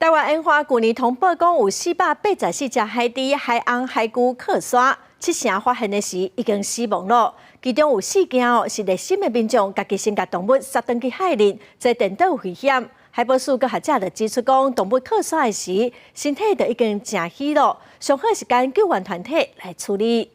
台灣沿海舊年通報講有484隻海豬、海鰪、海龜靠山，七成發現的時已經死亡囉。其中有四件哦是熱心的民眾家己先共動物殺轉去海裡，這顛倒有危險。海保署佮學者就指出講，動物靠山的時，身體就已經誠虛囉，上好是揀救援團體來處理。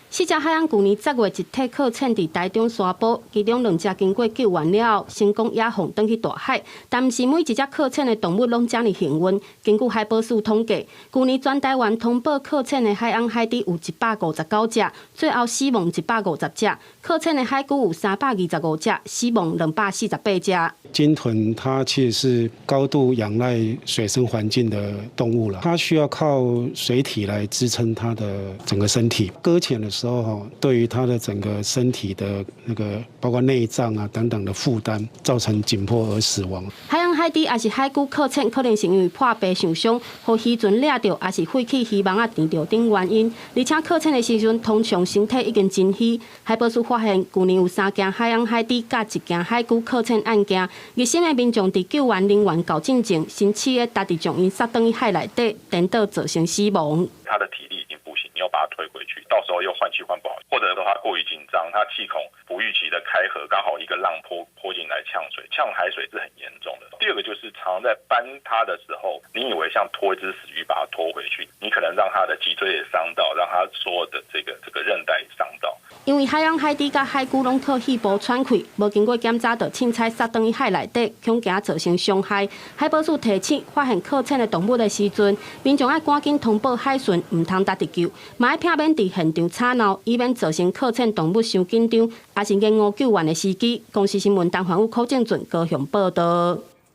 四隻海鰪舊年10月集體擱淺佇台中沙埔，其中兩隻經過救援了後，成功野放轉去大海。但毋是每一隻擱淺的動物攏遮爾幸運。根據海保署統計，舊年全台灣通報擱淺的海鰪、海豬有159隻，最後死亡150隻；擱淺的海龜有325隻，死亡248隻。鯨豚它其實是高度仰賴水生環境的動物了，它需要靠水體來支撐它的整個身體。擱淺的時候，哈，對於它的整個身體的那個包括內臟啊等等的負擔，造成緊迫而死亡。海鰪、海豬抑是海龜擱淺，可能是因為破皮受傷，予漁船掠著，抑是廢棄漁網仔纏著等原因。而且擱淺的時陣，通常身體已經真虛。海保署發現，舊年有三件海鰪、海豬佮一件海龜擱淺案件，熱心的民眾佇救援人員到進前，先試咧家己將𪜶殺轉去海內底，顛倒造成死亡。他的體力已經不行，你要把它推回去，到時候又換氣換不好，或者的話過於緊張，他氣孔不預期的開合，剛好一個浪潑潑進來嗆水，嗆海水是很嚴重的。第二個就是常常在搬它的時候，你以為像拖一隻死魚把它拖回去，你可能讓它的脊椎也傷到，讓它所有的這個韌帶也傷到。因為海鰪、海豬佮海龜攏靠肺部喘氣，無經過檢查就凊彩殺轉去海內底，恐驚造成傷害。海保署提醒，發現擱淺的動物的時陣，民眾愛趕緊通報海巡，毋通焦佇救，嘛愛避免佇現場吵鬧，以免造成擱淺動物傷緊張，抑是延誤救援的時機。公視新聞陳環宇、柯正俊高雄報道。